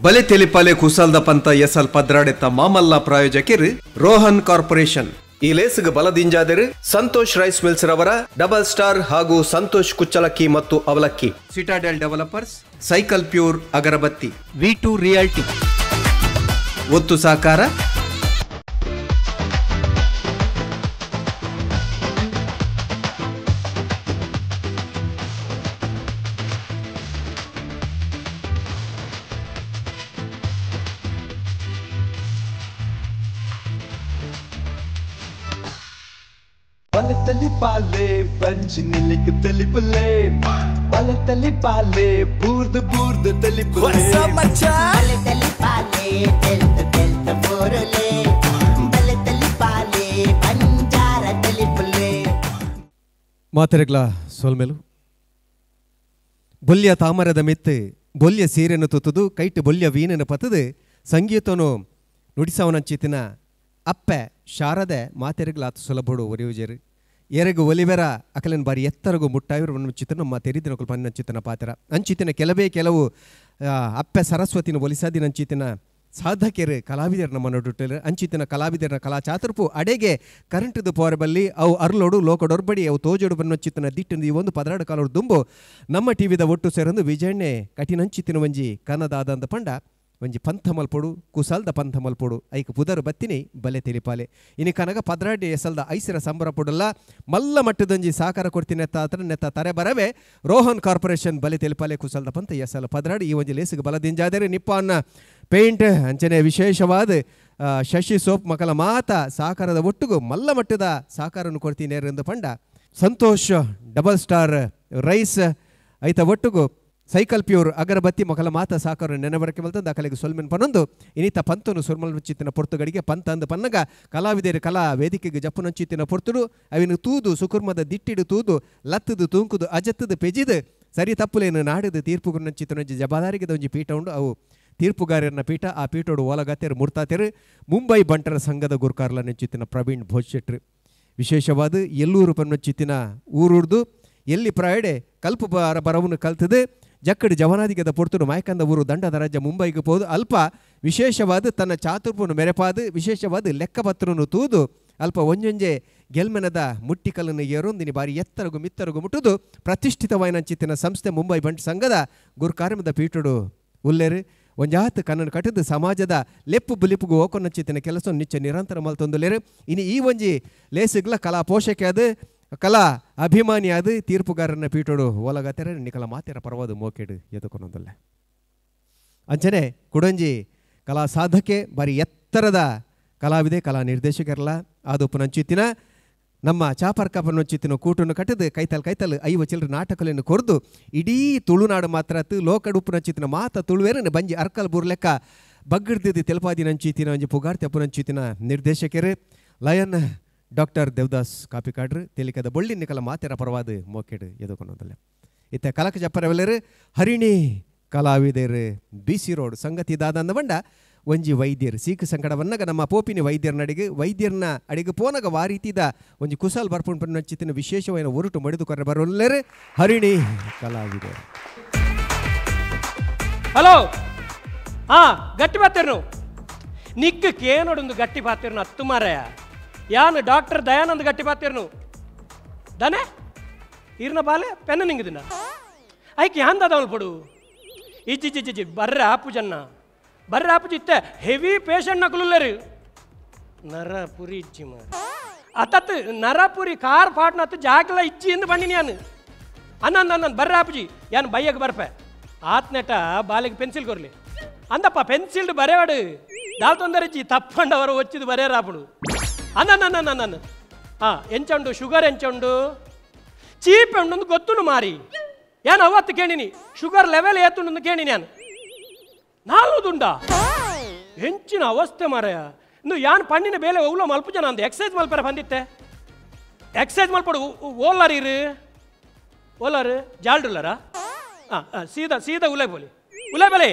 ಬಲೆ ತೆಲಿಪಾಲೆ ಕುಸಲ್ದ ಪಂತ ಎಸಲ್ ಪದ್ರಾಡೆತ್ತ ಮಾಮಲ್ಲ ಪ್ರಾಯೋಜಕರು ರೋಹನ್ ಕಾರ್ಪೊರೇಷನ್. ಈ ಲೇಸ್ಗೆ ಬಲದಿಂಜಾದರು ಸಂತೋಷ್ ರೈಸ್ ಮಿಲ್ಸ್ ರವರ ಡಬಲ್ ಸ್ಟಾರ್ ಹಾಗೂ ಸಂತೋಷ್ ಕುಚ್ಚಲಕ್ಕಿ ಮತ್ತು ಅವಲಕ್ಕಿ, ಸಿಟಾಡೆಲ್ ಡೆವಲಪರ್ಸ್, ಸೈಕಲ್ ಪ್ಯೂರ್ ಅಗರಬತ್ತಿ, V2 realty ಒತ್ತು ಸಹಕಾರ. ಪಾಲೆ ಬಂಜಿನಿಲಿಕ್ ತೆಲಿಪುಲೆ ಬಲೆ ತೆಲಿಪಾಲೆ ಬೂರ್ದು ಬೂರ್ದು ತೆಲಿಪುಲೆ ಬಲೆ ತೆಲಿಪಾಲೆ ತೆಲ್ತ ತೆಲ್ತ ಬೋರುಲೆ ಬಲೆ ತೆಲಿಪಾಲೆ ಬಂಜಾರ ತೆಲಿಪುಲೆ. ಮಾತೆರೆಗ್ಲ ಸೊಲ್ಮೆಲು ಬೊಲ್ಯ ತಾಮರದ ಮೆತ್ತು ಬೊಲ್ಯ ಸೀರೆಯನ್ನು ತುತ್ತುದು ಕೈಟ್ ಬೊಲ್ಯ ವೀಣೆಯನ್ನು ಪತ್ತದು ಸಂಗೀತನು ನುಡಿಸವನಂಚಿತಿನ ಅಪ್ಪೆ ಶಾರದೆ ಮಾತೆರೆಗ್ಲ ಆತು ಸುಲಭಡು ಒರೆಯುಜರು ಎರೆಗು ಒಲಿವೆರ ಅಕಲನ್ ಬಾರಿ ಎತ್ತರಗು ಮುಟ್ಟಾಯಿರು ಚಿತ್ರ ನಮ್ಮ ತೆರಿದಿನ ಪನ್ನಂಚಿತನ ಪಾತ್ರ ಅಂಚಿತಿನ ಕೆಲವೇ ಕೆಲವು ಅಪ್ಪೆ ಸರಸ್ವತಿನ ಒಲಿಸಾದಿನಂಚಿತಿನ ಸಾಧಕರು ಕಲಾವಿದರ ನಮ್ಮ ನಡುಟ್ಟರು ಅಂಚಿತಿನ ಕಲಾವಿದರ ಕಲಾ ಚಾತುರ್ಪು ಅಡೆಗೆ ಕರೆಂಟದ ಪೋರಬಲ್ಲಿ ಅವು ಅರ್ಲೋಡು ಲೋಕಡೊರ್ಬಡಿ ಅವು ತೋಜೋಡು ಬನ್ನೊಚ್ಚಿತನ ದಿಟ್ಟಿನ ಈ ಒಂದು 12 ಕಾಲೋಡು ದುಂಬು ನಮ್ಮ ಟಿವಿದ ಒಟ್ಟು ಸೇರಂದು ವಿಜಯಣ್ಣೆ ಕಠಿಣಂಚಿತಿನ ಒಂಜಿ ಕನ್ನದಾದಂದ ಪಂಡ ಒಂಜಿ ಪಂಥ ಮಲ್ಪೊಡು ಕುಸಲ್ದ ಪಂಥ ಮಲ್ಪೊಡು ಐಕ್ ಪುದರ್ ಬತ್ತಿನಿ ಬಲೆ ತೆಲಿಪಾಲೆ ಇನಿ ಕನಗ 12 ಎಸಲ್ದ ಐಸಿರ ಸಂಬರ ಪೊಡಲ್ಲ ಮಲ್ಲ ಮಟ್ಟದೊಂಜಿ ಸಾಕಾರ ಕೊಡ್ತೀನಿ ನೆತ್ತ ಆತರ ನೆತ್ತ ತರೆ ಬರವೆ ರೋಹನ್ ಕಾರ್ಪೊರೇಷನ್ ಬಲೆ ತೆಲಿಪಾಲೆ ಕುಸಲ್ದ ಪಂಥ ಎಸಲ 12 ಈ ಒಂಜಿ ಲೇಸಿಗೆ ಬಲದಿಂಜಾದರೆ ನಿಪ್ಪಾನ್ನ ಪೇಂಟ್ ಅಂಚನೆ ವಿಶೇಷವಾದ ಶಶಿ ಸೋಪ್ ಮಕಲ ಮಾತ ಸಾಕಾರದ ಒಟ್ಟುಗು ಮಲ್ಲ ಮಟ್ಟದ ಸಾಕಾರನ್ನು ಕೊಡ್ತೀನಿ ಎಂದು ಪಂಡ ಸಂತೋಷ್ ಡಬಲ್ ಸ್ಟಾರ್ ರೈಸ್ ಐತ ಒಟ್ಟುಗು ಸೈಕಲ್ ಪ್ಯೂರ್ ಅಗರಬತ್ತಿ ಮೊಕಲ ಮಾತ ಸಾಕರು ನೆನವರಕ್ಕೆ ಮಲ್ತಂದು ಅಕಲಿಗೆ ಸೊಲ್ಮೆನ್ ಪನೊಂದು ಇನಿತ ಪಂತನು ಸುರ್ಮಲ್ಚಿತ್ತಿನ ಪೊರ್ತುಗಡಿಗೆ ಪಂತ ಅಂದು ಪನ್ನಗ ಕಲಾವಿದರು ಕಲಾ ವೇದಿಕೆಗೆ ಜಪ್ಪುನಂಚಿತ್ತಿನ ಪೊರ್ತುಡು ಅವಿನ ತೂದು ಸುಕುರ್ಮದ ದಿಟ್ಟಿಡು ತೂದು ಲತ್ತದು ತೂಂಕುದು ಅಜತ್ತದು ಪೆಜಿದು ಸರಿ ತಪ್ಪುಲೇನು ನಾಡಿದು ತೀರ್ಪುಗುನಂಚಿತ್ತಿನೊಂಜಿ ಜಬಾದಾರಿಗೆ ಒಂಜಿ ಪೀಠ ಉಂಡು ಅವು ತೀರ್ಪುಗಾರನ ಪೀಠ ಆ ಪೀಠೋಡು ಓಲಗತ್ತೆರು ಮುರ್ತಾತೆರು ಮುಂಬೈ ಬಂಟರ ಸಂಘದ ಗುರುಕಾರ್ಲ ನೆಂಚಿತ್ತಿನ ಪ್ರವೀಣ್ ಭೋಜ್ ವಿಶೇಷವಾದ ಎಲ್ಲೂರು ಪನ್ನೊಚ್ಚಿತ್ತಿನ ಊರುರ್ದು ಎಲ್ಲಿ ಪ್ರಾಯಡೆ ಕಲ್ಪ ಬರವನ್ನು ಕಲ್ತದೆ ಜಕ್ಕಡಿ ಜವನಾದಿಗದ ಪೊರ್ತುಡು ಮಾಯಕಂದ ಊರು ದಂಡದ ರಾಜ್ಯ ಮುಂಬೈಗೆ ಹೋದು ಅಲ್ಪ ವಿಶೇಷವಾದ ತನ್ನ ಚಾತುರ್ಪನ್ನು ಮೆರೆಪಾದು ವಿಶೇಷವಾದ ಲೆಕ್ಕಪತ್ರವನ್ನು ತೂದು ಅಲ್ಪ ಒಂಜೊಂಜೆ ಗೆಲ್ಮೆನದ ಮುಟ್ಟಿಕಲ್ಲನ್ನು ಏರೊಂದಿನಿ ಬಾರಿ ಎತ್ತರಗು ಮಿತ್ತರಗು ಮುಟ್ಟುದು ಪ್ರತಿಷ್ಠಿತವಾಯಿನಂಚಿತ್ತಿನ ಸಂಸ್ಥೆ ಮುಂಬೈ ಬಂಟ್ ಸಂಘದ ಗುರುಕಾರ್ಯದ ಪೀಠುಡು ಉಲ್ಲೇರು ಒಂಜಾತ್ ಕನ್ನಡ ಕಟ್ಟದು ಸಮಾಜದ ಲೆಪ್ಪು ಬುಲಿಪುಗು ಓಕೊನಂಚಿತ್ತಿನ ಕೆಲಸ ನಿಚ್ಚ ನಿರಂತರ ಮಲ್ತೊಂದುಲೇರು ಇನಿ ಈ ಒಂಜಿ ಲೇಸುಗ್ಲ ಕಲಾ ಪೋಷಕೆ ಅದು ಕಲಾ ಅಭಿಮಾನಿ ಅದು ತೀರ್ಪುಗಾರನ ಪೀಠೋಡು ಓಲಗತ್ತೆರ ನಿಕಲ ಮಾತೆರ ಪರವಾದ ಮೋಕೆಡು ಎದುಕೊನೊಂದಲ್ಲ ಅಂಚನೆ ಕುಡಂಜಿ ಕಲಾ ಸಾಧಕೆ ಬಾರಿ ಎತ್ತರದ ಕಲಾವಿದೆ ಕಲಾ ನಿರ್ದೇಶಕರಲ್ಲ ಆದೊಪ್ಪನಂಚಿತ್ತಿನ ನಮ್ಮ ಚಾಪರ್ಕಪ್ಪನಂಚಿತ್ತಿನ ಕೂಟನ್ನು ಕಟ್ಟದು ಕೈತಲ್ ಕೈತಲ್ 50 ಚಿಲ್ಲರೆ ನಾಟಕಗಳನ್ನು ಕೊರ್ದು ಇಡೀ ತುಳುನಾಡು ಮಾತ್ರ ಲೋಕಡುಪ್ಪುನಂಚಿತ್ತಿನ ಮಾತ ತುಳುವೇರನ್ನು ಬಂಜಿ ಅರ್ಕಲ್ ಬೂರ್ಲೆಕ್ಕ ಬಗ್ಗಿಡ್ದಿದ್ದು ತೆಲಪಾದಿನಂಚಿತ್ತಿನ ಒಂಜಿ ಪುಗಾರ್ತಿ ಅಪ್ಪನಂಚಿತ್ತಿನ ನಿರ್ದೇಶಕರು ಲಯನ್ ಡಾಕ್ಟರ್ ದೇವದಾಸ್ ಕಾಪಿಕಾಡ್ರು ತೆಲಿಕದ ಬೊಳ್ಳಿ ನಿಕಲ ಮಾತೆರ ಪರವಾದ ಮೋಕೆಡು ಎದುಕೊನೋದಲ್ಲ ಇತ್ತ ಕಲಕ ಜಪ್ಪರವೆಲ್ಲರು ಹರಿಣಿ ಕಲಾವಿದರು ಬಿ ಸಿ ರೋಡ್ ಸಂಗತಿ ದಾದಂದ ಬಂಡ ಒಂಜಿ ವೈದ್ಯರು ಸೀಕು ಸಂಕಟವನ್ನಾಗ ನಮ್ಮ ಪೋಪಿನಿ ವೈದ್ಯರನ ಅಡಿಗೆ ವೈದ್ಯರನ ಅಡಿಗೆ ಪೋನಗ ವಾರೀತಿದ ಒಂಜಿ ಕುಸಲ್ ಬರ್ಪುಣ್ ಪನ್ನಚಿತ್ತಿನ ವಿಶೇಷವಾದ ಒರುಟು ಮಡಿದು ಕೊರ ಬರೋಲ್ಲೇರು ಹರಿಣಿ ಕಲಾವಿದರು. ಹಲೋ ಹಾ ಗಟ್ಟಿ ಪಾತಿರ್ನು ನಿಕ್ಕ ಕೇನೋಡೊಂದು ಗಟ್ಟಿ ಪಾತಿರ್ನು ಹತ್ತು ಮಾರಾಯ ಯಾನು ಡಾಕ್ಟರ್ ದಯಾನಂದ್ ಗಟ್ಟಿ ಪಾತಿರ್ನು ದನೆ ಇರ್ನ ಬಾಲೆ ಪೆನ್ನ ನಿಂಗದಿನ ಐಕೆ ಯಾಂದದವಳು ಪಡು ಇಜ್ಜಿ ಜಿಜ್ಜಿ ಬರ್ರೆ ಆಪುಜನ್ನ ಬರ್ರೆ ಆಪುಜಿ ಇತ್ತೆ ಹೆವಿ ಪೇಷಂಟ್ ನಕಲುಲ್ಲರು ನರಪುರಿ ಇಜ್ಜಿ ಮಾರ ಅತತ್ ನರಪುರಿ ಕಾರ್ ಫಾಟ್ನತ್ತು ಜಾಗಲ ಇಜ್ಜಿ ಎಂದು ಬಂದಿನಿ ಯಾನು ಅನ್ನ ನನ್ನ ಬರ್ರೆ ಆಪುಜಿ ಯಾನು ಬೈಯಕ್ಕೆ ಬರ್ಪೆ ಆತ್ನೆಟ ಬಾಲಿಗೆ ಪೆನ್ಸಿಲ್ ಕೊರ್ಲಿ ಅಂದಪ್ಪ ಪೆನ್ಸಿಲ್ಡ್ ಬರೆವಾಡು ದಾಲ್ ತೊಂದರೆ ಇಜ್ಜಿ ತಪ್ಪಂಡವರು ಒಚ್ಚಿದು ಬರೆಯರಾಪುಡು ಅನ್ನ ಹಾಂ ಎಂಚುಂಡು ಶುಗರ್ ಎಂಚುಂಡು ಚೀಪ್ ಉಂಡು ಗೊತ್ತುಂಡು ಮಾರಿ ಯಾನು ಅವತ್ತು ಕೇಳಿನಿ ಶುಗರ್ ಲೆವೆಲ್ ಏತುಂಡು ಕೇಳಿನಿ ನಾನು ನಾಲ್ದುಂಡ ಹೆಂಚಿನ ಅವಸ್ಥೆ ಮಾರಾಯ ಇನ್ನು ಯಾನ್ ಪಣ್ಣಿನ ಬೇಲೆ ಒವ್ಲೋ ಮಲ್ಪ ಜನ ಅಂದ ಎಕ್ಸಸೈಸ್ ಮಲ್ಪರ ಬಂದಿತ್ತೆ ಎಕ್ಸಸೈಸ್ ಮಲ್ಪಡು ಓಲಾರ್ ಇರು ಓಲಾರು ಜಾಲ್ಡುಲ್ಲಾರ ಹಾಂ ಸೀದಾ ಸೀದಾ ಉಲಾಯ್ ಬೋಲಿ ಉಲಾಯ್ ಬಲೆ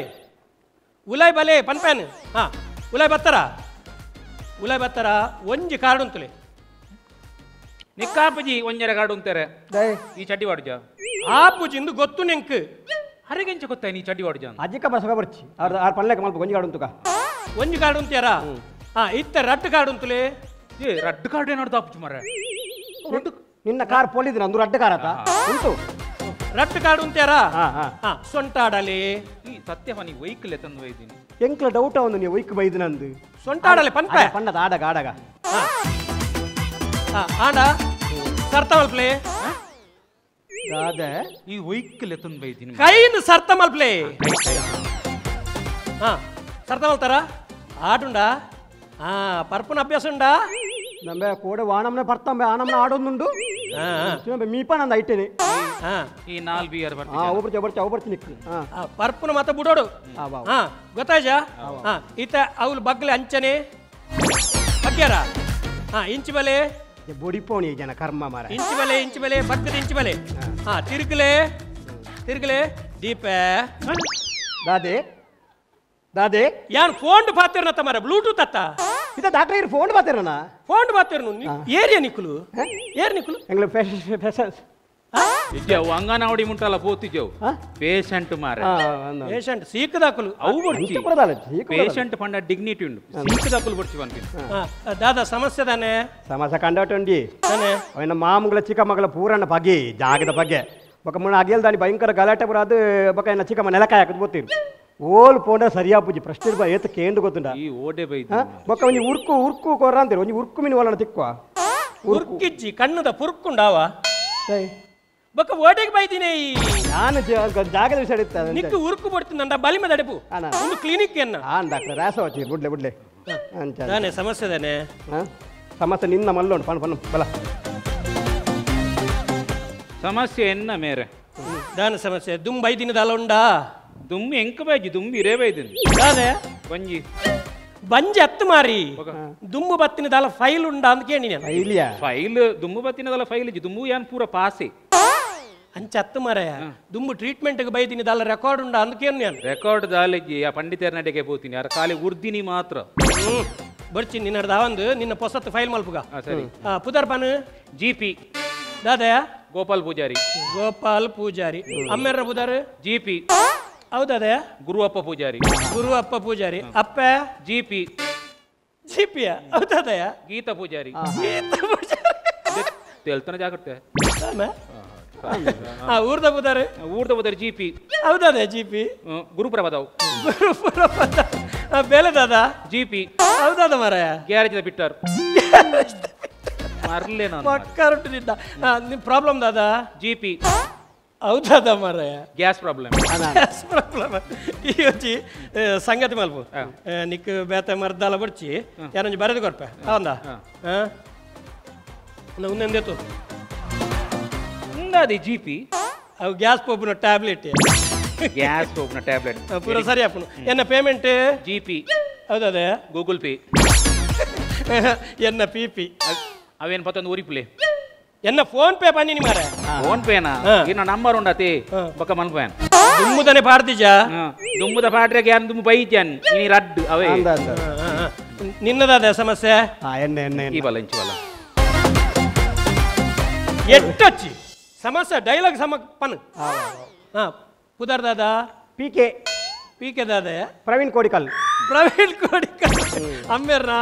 ಉಲಾಯ್ ಬಲೆ ಪನ್ಪ್ಯಾನ್ ಹಾಂ ಉಲಾಯ್ ಬತ್ತಾರ ಉಲಾಯ್ ಬತ್ತಾರ ಒಂಜಿ ಕಾರ್ಡ್ ಉಂತುಲೆ ನಿಕ್ಕಾಪುಜಿ ಒಂಜರ ಕಾರ್ಡ್ ಉಂತಾರೆ ಈ ಚಟಿ ವಾಡುಜ ಆಪುಜಿ ಇಂದು ಗೊತ್ತು ನೆಂಕ್ ಅರೆಗೆಂಚ ಗೊತ್ತಾಯ ನೀ ಚಡ್ಡಿ ವಾಡು ಜಾನ್ ಅಜ್ಜಿಕ ಬಸಗ ಬರ್ಚಿ ಆರ್ ಆರ್ ಪನ್ಲೆಕ ಮಲ್ಪ ಒಂಜಿ ಕಾರ್ಡ್ ಉಂತುಕ ಒಂಜಿ ಕಾರ್ಡ್ ಉಂತ್ಯಾರ ಹಾ ಇತ್ತ ರಡ್ಡು ಕಾರ್ಡ್ ಉಂತುಲೆ ಏ ರಡ್ಡು ಕಾರ್ಡ್ ಏನಾಡು ದಾಪುಚು ಮರ ರಡ್ಡು ನಿನ್ನ ಕಾರ್ ಪೊಲಿದಿನ ಅಂದು ರಡ್ಡು ಕಾರ್ ಆತ ಉಂಟು ರಡ್ಡು ಕಾರ್ಡ್ ಉಂತ್ಯಾರ ಹಾ ಸೊಂಟ ಆಡಲಿ ಈ ಸತ್ಯವ ನೀ ವೆಹಿಕಲ್ ಎತ್ತಂದು ವೈದಿನಿ ಎಂಕ್ಲ ಡೌಟ್ ಅವನು ನೀವು ವೈಕ್ ಬೈದಿನಂದು ಸೊಂಟ ಆಡಲೆ ಪನ್ಪೆ ಪಣ್ಣದ ಆಡಗ ಆಡಗ ಆಂಡ ಸರ್ತ ಮಲ್ಪ್ಲೆ ದಾದೆ ಈ ವೆಹಿಕಲ್ ಎತ್ತಂದು ಬೈದಿನಿ ಕೈನ ಸರ್ತ ಮಲ್ಪ್ಲೆ ಹಾ ಸರ್ತ ಮಲ್ತಾರ ಆಟುಂಡಾ ಹಾ ಪರ್ಪುನ ಅಭ್ಯಾಸ ಉಂಡಾ ನಂಬೆ ಕೋಡೆ ವಾನಮ್ನೆ ಪರ್ತಂಬೆ ಆನಮ್ನ ಆಡೊಂದುಂಡು ಮೀಪ ನಂದು ಐಟೇನೆ ಈ ನಾಲ್ ಬಿಯರ್ ಬರ್ತಿ ಹಾ ಒಬ್ಬರ್ಚಿ ಒಬ್ಬರ್ಚಿ ಒಬ್ಬರ್ಚಿ ನಿಕ್ಕು ಹಾ ಪರ್ಪುನ ಮತ ಬುಡೋಡು ಹಾ ಗೊತ್ತಾಯ್ಜಾ ಹಾ ಈತ ಅವ್ಲು ಬಗ್ಲೆ ಅಂಚನೆ ಬಗ್ಗ್ಯಾರ ಹಾ ಇಂಚು ಬಲೆ ಬೊಡಿಪೋಣಿ ಜನ ಕರ್ಮ ಮಾರ ಇಂಚು ಬಲೆ ಇಂಚು ಬಲೆ ಬಗ್ಗದ ಇಂಚು ಬಲೆ ಹಾ ತಿರುಗಲೆ ತಿರುಗಲೆ ದೀಪ ದಾದೆ ದಾದೆ ಯಾನ್ ಫೋನ್ ಪಾತಿರ್ನತ್ತ ಮಾರ ಬ್ಲೂಟೂತ್ ಅತ್ತ ಇದ ಡಾಕ್ಟರ್ ಇರ್ ಫೋನ್ ಪಾತಿರನ ಫೋನ್ ಪಾತಿರ್ನು ಏರಿಯಾ ನಿಕ್ಕುಲು ಏರ್ ನಿಕ್ಕುಲು ಎಂಗ್ಲ ಫೆಷನ್ ಫೆಷನ್ ಇಜ್ಜವು ಅಂಗನವಾಡಿ ಮುಂಟಲ್ಲ ಪೋತಿಜವು ಪೇಷಂಟ್ ಮಾರ ಪೇಷಂಟ್ ಸೀಕದಾಕುಲು ಅವು ಬಡ್ಚಿ ಪೇಷಂಟ್ ಪಂಡ ಡಿಗ್ನಿಟಿ ಉಂಡು ಸೀಕದಾಕುಲು ಬಡ್ಚಿ ಪನ್ಪಿನ ದಾದಾ ಸಮಸ್ಯೆ ತಾನೆ ಸಮಸ್ಯೆ ಕಂಡಾಟುಂಡಿ ತಾನೆ ಅವನ ಮಾಮುಗಳ ಚಿಕ್ಕ ಮಗಳ ಪೂರಣ್ಣ ಬಗೆ ಜಾಗದ ಬಗ್ಗೆ ಬೊಕ ಮುಣ ಅಗೇಲ್ ದಾನಿ ಭಯಂಕರ ಗಲಾಟೆ ಬರಾದು ಬೊಕ ಎನ್ನ ಚಿಕ್ಕಮ್ಮ ನೆಲಕಾಯಿ ಹಾಕದ್ ಬೋತಿರು ಓಲ್ ಪೋಂಡ ಸರಿಯಾ ಪೂಜಿ ಪ್ರಶ್ನೆ ಬಾ ಏತ ಕೇಂದ್ರ ಗೊತ್ತುಂಡ ಈ ಓಡೆ ಬೈದು ಬೊಕ ಒಂಜಿ ಉರ್ಕು ಉರ್ಕು ಕೊರ ಅಂತೀರಿ ಒಂಜಿ ಉರ್ಕು ಮೀನು ಒಲನ ತಿಕ್ವ ಉರ್ಕಿಜ್ಜಿ ಕಣ್ಣದ ಪುರ್ಕುಂಡಾವ ಬೊಕ ಓಡೆಗೆ ಬೈದಿನಿ ನಾನು ಜಾಗದ ವಿಷಯ ಇತ್ತ ನಿಕ್ಕು ಉರ್ಕು ಬಡ್ತಿಂದ ಬಲಿಮ ದಡೆಪು ಒಂದು ಕ್ಲಿನಿಕ್ ಎನ್ನ ಹಾ ಡಾಕ್ಟರ್ ರಾಸ ವಚ್ಚಿ ಬುಡ್ಲೆ ಬುಡ್ಲೆ ಅಂಚ ನಾನೇ ಸಮಸ್ಯೆ ದಾನೆ ಸಮಸ್ಯೆ ನಿನ್ನ ಮಲ್ಲೋಣ ಪನ್ ಪನ್ ಬಲ ಸಮಸ್ಯೆ ಎನ್ನ ಮೇರೆ ದಾನ ಸಮಸ್ಯೆ ದುಮ್ ಬೈದಿನದಲ್ಲ ಉಂಡಾ ದುಮ್ಮಿ ಎಂಕ ಬೈಜಿ ದುಮ್ಮಿ ಇರೇ ಬೈದಿನಿ ದಾದೆ ಬಂಜಿ ಬಂಜಿ ಅತ್ತು ಮಾರಿ ದುಮ್ಮು ಬತ್ತಿನ ದಾಲ ಫೈಲ್ ಉಂಡಾ ಅಂತ ಕೇಳಿ ನಾನು ಫೈಲಿಯಾ ಫೈಲ್ ದುಮ್ಮು ಬತ್ತಿನದಲ್ಲ ಫೈಲ್ ಇಜ್ಜಿ ದುಮ್ಮು ಯಾನ್ ಪೂರ ಪಾಸೆ ಅಂಚ ಅತ್ತು ಮಾರಾಯ ದುಮ್ಮು ಟ್ರೀಟ್ಮೆಂಟ್ಗೆ ಬೈದಿನಿ ದಾಲ ರೆಕಾರ್ಡ್ ಉಂಡಾ ಅಂತ ಕೇಳಿ ನಾನು ರೆಕಾರ್ಡ್ ದಾಲೆಜ್ಜಿ ಆ ಪಂಡಿತರ ನಡೆಗೆ ಪೋತೀನಿ ಯಾರ ಖಾಲಿ ಉರ್ದಿನಿ ಮಾತ್ರ ಬರ್ಚಿ ನಿನ್ನ ದಾವಂದು ನಿನ್ನ ಪೊಸತ್ತು ಫೈಲ್ ಮಲ್ಪುಗ ಸರಿ ಪುದರ್ ಪಾನು ಜಿ ಪಿ ದಾದಯ ಗೋಪಾಲ್ ಪೂಜಾರಿ ಗೋಪಾಲ್ ಪೂಜಾರಿ ಅಮ್ಮೆರ್ರ ಪುದಾರ್ ಜಿ ಪಿ ಹೌದದೇ ಗುರುವಪ್ಪ ಪೂಜಾರಿ ಗುರುವಪ್ಪ ಪೂಜಾರಿ ಅಪ್ಪ G P G P ಹೌದದಯ Gita Poojary Gita Pujari ತೆಲ್ತನ ಜಾಗ್ರತೆ ಊರ್ದ ಪೂಜಾರಿ ಊರ್ದ ಪೂಜಾರಿ ಜಿ ಪಿ ಹೌದದೇ ಜಿ ಪಿ ಗುರುಪ್ರಭಾದವ್ ಗುರುಪ್ರಭಾದ ಬೇಲೆ ದಾದಾ ಜಿ ಪಿ ಹೌದದ ಮಾರಾಯ ಗ್ಯಾರೇಜ್ ಬಿಟ್ಟಾರು ಮರ್ಲೆ ನಾನು ಮಕ್ಕರುಟ್ಟಿದ್ದ ನಿಮ್ಮ ಪ್ರಾಬ್ಲಮ್ ದಾದಾ ಜಿ ಪಿ ಹೌದದ ಮಾರಾಯ gas problem gas problem ಈ ಒಂಜಿ ಸಂಗತಿ ಮಲ್ಪು ನಿಕ್ ಬೇತೆ ಮರ್ದಾಲ ಬಡ್ಚಿ ಯಾರೊಂಜಿ ಬರೆದು ಕೊರ್ಪೆ ಹೌದಾ ಹಾಂ ಉಂದೆಂದೇತು ಉಂದಾದಿ ಜಿ ಪಿ ಅವು ಗ್ಯಾಸ್ ಪೋಪುನ ಟ್ಯಾಬ್ಲೆಟ್ ಗ್ಯಾಸ್ ಪೋಪುನ ಟ್ಯಾಬ್ಲೆಟ್ ಪೂರ ಸರಿ ಅಪ್ಪನು ಎನ್ನ payment G P ಹೌದದೇ Google pay ಎನ್ನ ಪಿ ಪಿ ಅವೇನು ಪತ್ತೊಂದು ಊರಿಪ್ಲೆ ಎನ್ನ ಫೋನ್ ಪೇ ಪನ್ನಿನಿ ಮಾರ ಫೋನ್ ಪೇನಾ ಇನ್ನ ನಂಬರ್ ಉಂಡತಿ ಬೊಕ್ಕ ಮನ್ಪೇನ್ ದುಮ್ಮುದನೆ ಪಾಡ್ದಿಜಾ ದುಮ್ಮುದ ಪಾಡ್ರೆಗೆ ಯಾನ್ ದುಮ್ಮು ಬೈಜಾನ್ ನೀ ರಡ್ಡು ಅವೇ ನಿನ್ನದಾದ ಸಮಸ್ಯೆ ಎಣ್ಣೆ ಎಣ್ಣೆ ಈ ಬಲ ಇಂಚು ಬಲ ಎಟ್ಟೊಚ್ಚಿ ಸಮಸ್ಯೆ ಡೈಲಾಗ್ ಸಮ ಪನ್ ಹಾ ಪುದರ್ ದಾದಾ P K P K ದಾದ ಪ್ರವೀಣ್ ಕೋಡಿಕಲ್ ಪ್ರವೀಣ್ ಕೋಡಿಕಲ್ ಅಮ್ಮೆರ್ನ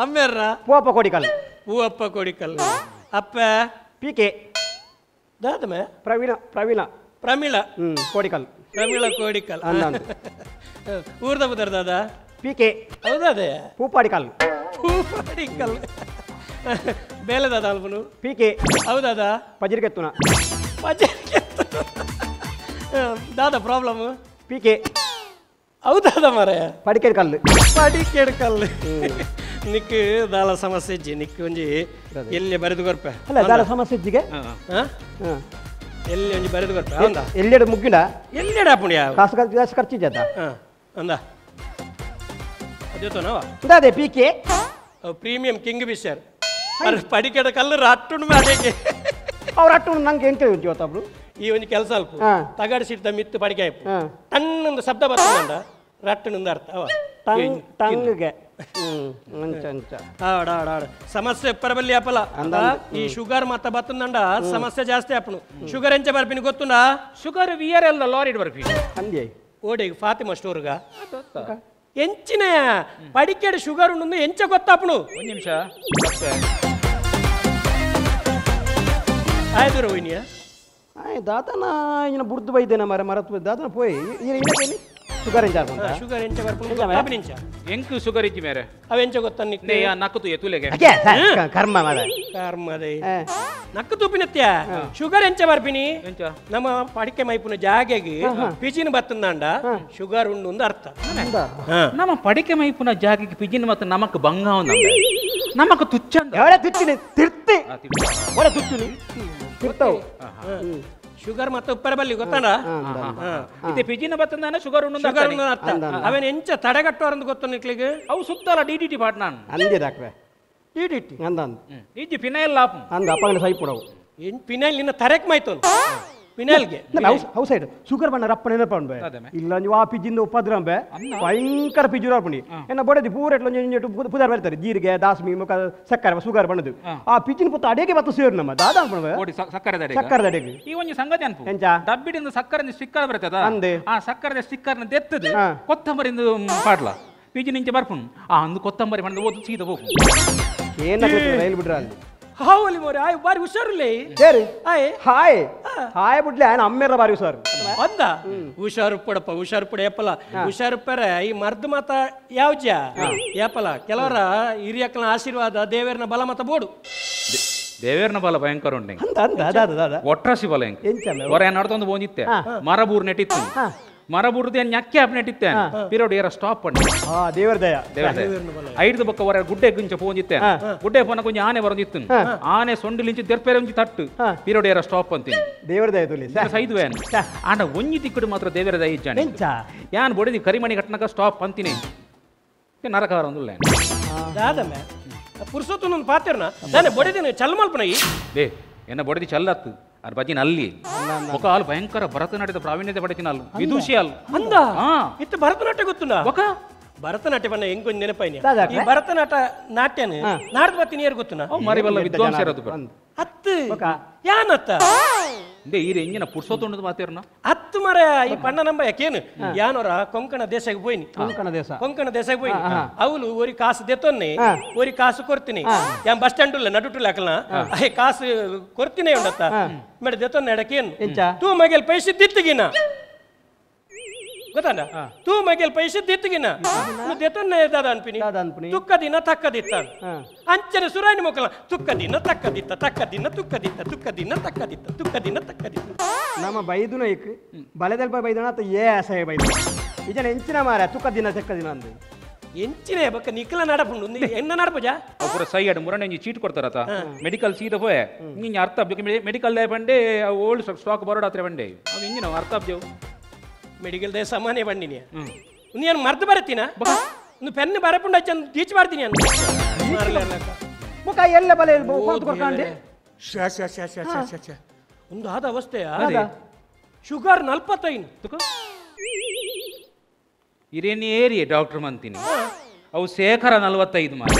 ಅಮ್ಮೆರ್ನ ಪೂವಪ್ಪ ಕೋಡಿಕಲ್ ಪೂವಪ್ಪ ಕೋಡಿಕಲ್ ಅಪ್ಪ ಪಿ ಕೆ ದಾದಮೆ ಪ್ರವೀಣ ಪ್ರವೀಣ ಪ್ರಮೀಳ ಕೋಡಿಕಲ್ ಪ್ರಮೀಳ ಕೋಡಿಕಲ್ ಊರ್ದ ಪುದರ್ ದಾದಾ ಪಿ ಕೆ ಹೌದಾದೆ ಪೂಪಾಡಿಕಲ್ ಪೂಪಾಡಿಕಲ್ ಬೇಲೆ ದಾದಾ ಅಲ್ಪನು ಪಿ ಕೆ ಹೌದಾದ ಪಜಿರ್ಗೆತ್ತುನ ಪಜಿರ್ಗೆತ್ತು ದಾದಾ problem P K ಹೌದಾದ ಮಾರಾಯ ಪಡಿಕೇಡ್ ಕಲ್ಲು ಪಡಿಕೇಡ್ ಕಲ್ಲು ನಿಕ್ ದಾಲ ಸಮಸ್ಯೆ ಇಜ್ಜಿ ನಿಕ್ ಒಂಜಿ ಎಲ್ಲಿ ಬರೆದು ಕೊರ್ಪೆ ಅಲ್ಲ ದಾಲ ಸಮಸ್ಯೆ ಇಜ್ಜಿಗೆ ಎಲ್ಲಿ ಒಂಜಿ ಬರೆದು ಕೊರ್ಪೆ ಹೌದಾ ಎಲ್ಲೆಡೆ ಮುಗ್ಗಿಡ ಎಲ್ಲೆಡೆ ಪುಣ್ಯ ಕಾಸು ಜಾಸ್ತಿ ಖರ್ಚಿಜ್ಜದ ಹಾಂ ಅಂದ ಅದೇ ನಾವ ಅದೇ P K premium king Fisher ಪಡಿಕೆಡ ಕಲ್ಲು ರಟ್ಟುಂಡು ಅದಕ್ಕೆ ಅವ್ರು ಅಟ್ಟು ನಂಗೆ ಎಂತ ಇವತ್ತೊಬ್ರು ಈ ಒಂಜಿ ಕೆಲಸ ಅಲ್ಪ ತಗಡಿಸಿಟ್ಟ ಮಿತ್ತು ಪಡಿಕೆ ಆಯ್ತು ತಣ್ಣೊಂದು ಶಬ್ದ ಬರ್ತದ ರಟ್ಟಣಂದ ಅರ್ಥ ಅವ ಟಂಗ್ಗೆ ಅಂಚ ಅಂಚ ಆಡ ಆಡ ಆಡ ಸಮಸ್ಯೆ ಪರಬಲ್ಲಿ ಅಪಲ ಈ ಶುಗರ್ ಮತ್ತ ಬತ್ತಂದಂಡ ಸಮಸ್ಯೆ ಜಾಸ್ತಿ ಆಪನು ಶುಗರ್ ಎಂಚ ಬರ್ಪಿನಿ ಗೊತ್ತುಂಡ sugar we are L lorry ಬರ್ಪಿ ಅಂದೆ ಓಡೆ ಫಾತಿಮಾ ಸ್ಟೋರ್ಗ ಎಂಚಿನ ಪಡಿಕೆಡ್ ಶುಗರ್ ಉಂಡು ಎಂಚ ಗೊತ್ತಾಪನು ಒಂದು ನಿಮಿಷ ಆಯ್ತು ರೋಹಿಣಿಯ ಆಯ್ ದಾತನ ಇನ್ನ ಬುರ್ದು ಬೈದೇನ ಮರ ಮರತ್ ದಾತನ ಪೋಯ್ ಇನ್ನ ಶುಗರ್ ಎಂಚ ಬರ್ಪುಂಡ ಶುಗರ್ ಎಂಚ ಬರ್ಪುಂಡು ಗೊತ್ತಾಪಿನ ಎಂಚ ಎಂಕ್ ಶುಗರ್ ಇಜ್ಜಿ ಮೇರೆ ಅವ ಎಂಚ ಗೊತ್ತ ನಿಕ್ ನೇ ನಕ್ಕು ತುಯೆ ತುಲೆಗೆ ಅಕೆ ಕರ್ಮ ಮಾಡ ಕರ್ಮದೇ ನಕ್ಕು ತೂಪಿನತ್ಯ ಶುಗರ್ ಎಂಚ ಬರ್ಪಿನಿ ಎಂಚ ನಮ್ಮ ಪಡಿಕೆ ಮೈಪುನ ಜಾಗೆಗೆ ಪಿಜಿನ ಬತ್ತಂದಾಂಡ ಶುಗರ್ ಉಂಡು ಅಂತ ಅರ್ಥ ನಮ್ಮ ಪಡಿಕೆ ಮೈಪುನ ಜಾಗೆಗೆ ಪಿಜಿನ ಮತ್ತು ನಮಕ್ ಬಂಗ ಉಂದ ನಮಕ್ ತುಚ್ಚ ಎವಳೆ ತುಚ್ಚಿನಿ ತಿರ್ತಿ ಒಳೆ ತುಚ್ಚಿನಿ ತಿರ್ತವು ಶುಗರ್ ಮತ್ತು ಉಪ್ಪರ ಬಲ್ಲಿ ಗೊತ್ತಾನ ಇದೆ ಪಿಜಿನ ಬತ್ತಂದಾನ ಶುಗರ್ ಉಂಡು ಶುಗರ್ ಉಂಡು ಅರ್ಥ ಅವನ ಎಂಚ ತಡೆಗಟ್ಟುವರಂದು ಗೊತ್ತು ನಿಕ್ಲಿಗೆ ಅವು ಸುತ್ತಲ D D T ಪಾಟ್ ನಾನು ಅಂದೆ ಡಾಕ್ಟ್ರೆ D D T ಅಂದ ಇಜ್ಜಿ ಫಿನೈಲ್ ಲಾಪು ಅಂದ ಅಪ್ಪಂಗನ ಸೈಪುಡವು ಫಿನೈಲ್ ನಿನ್ನ ತರೆಕ್ ಮಾಯ್ತು ಫಿನೈಲ್ಗೆ how side sugar ಬಣ್ಣ ರಪ್ಪ ನೆನಪಂಬೆ ಇಲ್ಲ ನೀವು ಆ ಪಿಜಿಂದ ಉಪದ್ರಂಬೆ ಭಯಂಕರ ಪಿಜು ರಾಪುಣಿ ಎನ್ನ ಬೊಡದಿ ಪೂರ ಎಟ್ಲ ಪುದಾರ್ ಬರ್ತಾರೆ ಜೀರಿಗೆ ದಾಸ್ಮಿ ಮುಖ ಸಕ್ಕರೆ ಶುಗರ್ ಬಣ್ಣದು ಆ ಪಿಜಿನ ಪುತ್ತ ಅಡಿಗೆ ಬತ್ತ ಸೇರು ನಮ್ಮ ದಾದಾ ಸಕ್ಕರೆ ಸಕ್ಕರೆ ಅಡಿಗೆ ಈ ಒಂಜಿ ಸಂಗತಿ ಅನ್ಪು ಎಂಚ ಡಬ್ಬಿಡಿಂದ ಸಕ್ಕರೆ ಸ್ಟಿಕ್ಕರ್ ಬರ್ತದ ಅಂದೆ ಆ ಸಕ್ಕರೆ ಸ್ಟಿಕ್ಕರ್ನ ದೆತ್ತದು ಕೊತ್ತಂಬರಿಂದ ಪಾಡ್ಲ ಪಿಜಿನ ಇಂಚೆ ಬರ್ಪುಣು ಆ ಅಂದು ಕೊತ್ತಂಬರಿ ಬಣ್ಣದ ಓದು ಸೀದ ಹೋಗು ಏನ ರೈಲ್ ಬಿಡ್ರ ಅಲ್ಲಿ ಹಾವಲಿ ಮೋರೆ ಆಯ್ ಬಾರಿ ಹುಷಾರುಲೇ ಸರಿ ಆಯ್ ಹಾಯ್ ಹಾಯ್ ಬಿಡ್ಲೆ ಆಯನ ಅಮ್ಮೆರ ಬಾರಿ ಹುಷಾರು ಅಂದ ಹುಷಾರು ಪಡಪ್ಪ ಹುಷಾರು ಪಡ ಏಪಲ ಹುಷಾರು ಪರ ಈ ಮರ್ದು ಮಾತ ಯಾವ್ಜ ಏಪಲ ಕೆಲವರ ಹಿರಿಯಕ್ಕನ ಆಶೀರ್ವಾದ ದೇವೇರ್ನ ಬಲ ಮತ ಬೋಡು ದೇವೇರ್ನ ಬಲ ಭಯಂಕರ ಉಂಟು ಅಂದ ಅಂದ ಅದ ಅದ ಒಟ್ರಾಸಿ ಬಲ ಹೊರ ನಡ್ತೊಂದು ಬೋಂದಿತ್ತೆ ಮರ ಬೂರ್ ನೆಟ್ಟಿತ್ತು ಮರ ಬೂರ್ದು ಏನ್ ñಕ್ಕೆ ಆಪ್ ನೆಟ್ಟಿತ್ತೆ ಪಿರೋಡ್ ಏರ ಸ್ಟಾಪ್ ಪಂಡ ದೇವರ ದಯ ದೇವರ ದಯ ಐದು ಬೊಕ್ಕ ಹೊರ ಗುಡ್ಡೆ ಗುಂಚ ಪೋಂದಿತ್ತೆ ಗುಡ್ಡೆ ಪೋನ ಕೊಂಚ ಆನೆ ಬರೋದಿತ್ತು ಆನೆ ಸೊಂಡಿಲಿಂಚು ದೆರ್ಪೇರೆ ಒಂಜಿ ತಟ್ಟು ಪಿರೋಡ್ ಏರ ಸ್ಟಾಪ್ ಅಂತೀನಿ ದೇವರ ದಯ ತುಲಿ ಸೈದು ಏನ್ ಆಂಡ ಒಂಜಿ ತಿಕ್ಕಡು ಮಾತ್ರ ದೇವರ ದಯ ಇಜ್ಜಾನೆ ಯಾನ್ ಬೊಡಿದಿ ಕರಿಮಣಿ ಕಟ್ಟನಕ ಸ್ಟಾಪ್ ಅಂತೀನಿ ನರಕಾರ ಒಂದುಲ್ಲ ದಾದಮ್ಮೆ ಪುರ್ಸೊತ್ತು ಪಾತಿರ್ನ ನಾನೇ ಬೊಡಿದಿನ ಚಲ್ ಮಲ್ಪನ ಈ they ಎನ್ನ ಬೊಡಿದಿ ಚಲ್ಲತ್ತು ಅರ್ ಬಜಿನ ಅಲ್ಲಿ ఒక ಆಲು ಭಯಂಕರ ಭರತನಾಟ್ಯದ ಪ್ರಾವೀಣ್ಯತೆ ಪಡೆತಿನ ಅಲ್ಲು ವಿದೂಷಿ ಅಲ್ಲು ಅಂದ ಇತ್ತು ಭರತನಾಟ್ಯ ಗೊತ್ತುಂಡ ఒక ಭರತನಾಟ್ಯ ಬಣ್ಣ ಹೆಂಗೊಂದು ನೆನಪಾಯ್ನಿ ಈ ಭರತನಾಟ್ಯ ನಾಟ್ಯನ ನಾಡ್ದು ಬತ್ತೀನಿ ಯಾರು ಗೊತ್ತುನ ಮರಿ ಬಲ್ಲ ವಿದ್ವಾಂಸರದು ಅತ್ತು ಯಾನತ್ತ ಈ ಎಂಜಿನ ಪುರ್ಸೊತ್ತು ಮಾತೇರ್ನ ಹತ್ತು ಮರ ಈ ಪಣ್ಣ ನಂಬ ಯಾಕೇನು ಯಾನೋರ ಕೊಂಕಣ ದೇಶಕ್ಕೆ ಹೋಯ್ನಿ ಕೊಂಕಣ ದೇಶಕ್ಕೆ ಹೋಯ್ನಿ ಅವಳು ಒರಿ ಕಾಸು ದೆತ್ತೊನ್ನೆ ಒರಿ ಕಾಸು ಕೊಡ್ತೀನಿ ಯಾನ್ ಬಸ್ ಸ್ಟ್ಯಾಂಡ್ ಉಲ್ಲ ನಡುಟುಲ್ಲ ಹಾಕಲ್ಲ ಕಾಸು ಕೊಡ್ತೀನಿ ಉಂಡತ್ತ ಮೇಡ ದೆತ್ತೊನ್ನೆ ಎಡಕೇನು ತೂ ಮಗೇಲ್ ಪೈಸೆ ದಿತ್ತಗಿನ ಗೊತ್ತಾನ ತೂ ಮಗೇಲ್ ಪೈಸೆ ದಿತ್ತಗಿನ ದೆತ್ತೊನ್ನೆ ದಾದ ಅನ್ಪಿನಿ ತುಕ್ಕ ದಿನ ತಕ್ಕದಿತ್ತ ಅಂಚನೆ ಸುರಾಣಿ ಮೊಕ್ಕಲ ತುಕ್ಕ ದಿನ ತಕ್ಕದಿತ್ತ ತಕ್ಕ ದಿನ ತುಕ್ಕದಿತ್ತ ತುಕ್ಕ ದಿನ ತಕ್ಕದಿತ್ತ ತುಕ್ಕ ದಿನ ತಕ್ಕದಿತ್ತ ನಮ್ಮ ಬೈದುನ ಇಕ್ ಬಲೆದಲ್ಪ ಬೈದುನ ಅತ್ತ ಏ ಅಸಹ್ಯ ಬೈದು ಇಜನ ಎಂಚಿನ ಮಾರ ತುಕ್ಕ ದಿನ ತಕ್ಕ ದಿನ ಅಂದು ಎಂಚಿನ ಬಕ್ಕ ನಿಕ್ಕಲ ನಡಪುಂಡು ಎನ್ನ ನಡಪುಜ ಪೂರ ಸೈ ಅಡು ಮುರಣ ಇಂಜಿ ಚೀಟ್ ಕೊಡ್ತಾರತ ಮೆಡಿಕಲ್ ಸೀದ ಪೋಯೆ ಇಂಜ ಅರ್ಥ ಮೆಡಿಕಲ್ ದೇ ಬಂಡೆ ಓಲ್ಡ್ ಸ್ಟಾಕ್ ಬರೋಡ ಹತ್ರ ಬಂಡೆ ಅವು ಇಂಜಿನ ಅರ್ಥ ಅಬ್ಜವು ಮೆಡಿಕಲ್ they ಸಾಮಾನ್ಯ ಬಂಡಿನಿ ನೀನು ಮರ್ದು ಬರತ್ತೀನ నువ్వు పెన్ ಬರಪುಂಡ ಟೀಚ್ ಮಾಡ್ತೀನಿ ಮುಖ ಎಲ್ಲ ಬಲೆ ಕೊಡ್ಕೊಂಡು ಒಂದು ಆದ ಅವಸ್ಥೆಯ ಶುಗರ್ 45 ಇರೇನು ಏರಿಯೆ ಡಾಕ್ಟರ್ ಮಂತೀನಿ ಅವು ಶೇಖರ 45 ಮಾರ